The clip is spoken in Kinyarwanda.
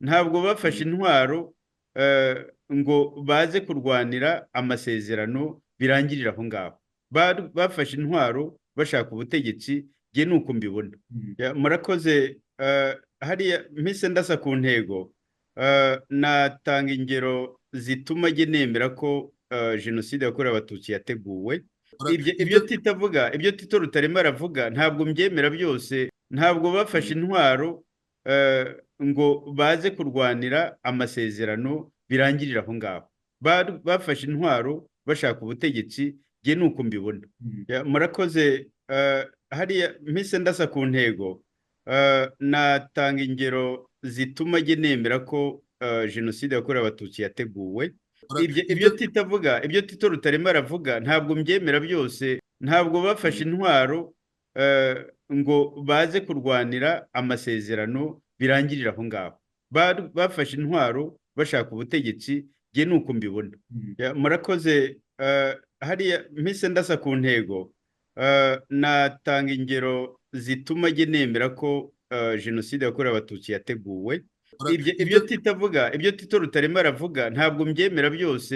Ntabwo bafashe intwaro ngo baze kurwanira amasezerano birangirira aho ngaho. Bafashe intwaro bashaka ubutegetsi. Njye ni uko mbibona. Ya, murakoze. Hariya mpise ndasa ku ntego. Natanga ingero zituma njye nemera ko jenoside yakorewe Abatutsi yateguwe. Ibyo Tito avuga, ibyo Tito Rutaremara aravuga, ntabwo mbyemera byose. Ntabwo bafashe intwaro ngo baze kurwanira amasezerano birangirira aho ngaho. Bafashe intwaro bashaka ubutegetsi. Njye ni uko mbibona. Ya, murakoze. Hariya mpise ndasa ku ntego. Natanga ingero zituma njye nemera ko jenoside yakorewe Abatutsi yateguwe. Ibyo Tito avuga, ibyo Tito Rutaremara aravuga, ntabwo mbyemera byose. Ntabwo bafashe intwaro ngo baze kurwanira amasezerano birangirira aho ngaho. Bafashe intwaro bashaka ubutegetsi. Njye ni uko mbibona. Ya, murakoze. Hariya mpise ndasa ku ntego. Natanga ingero zituma njye nemera ko jenoside yakorewe Abatutsi yateguwe. Ibyo Tito avuga, ibyo Tito Rutaremara aravuga, ntabwo mbyemera byose.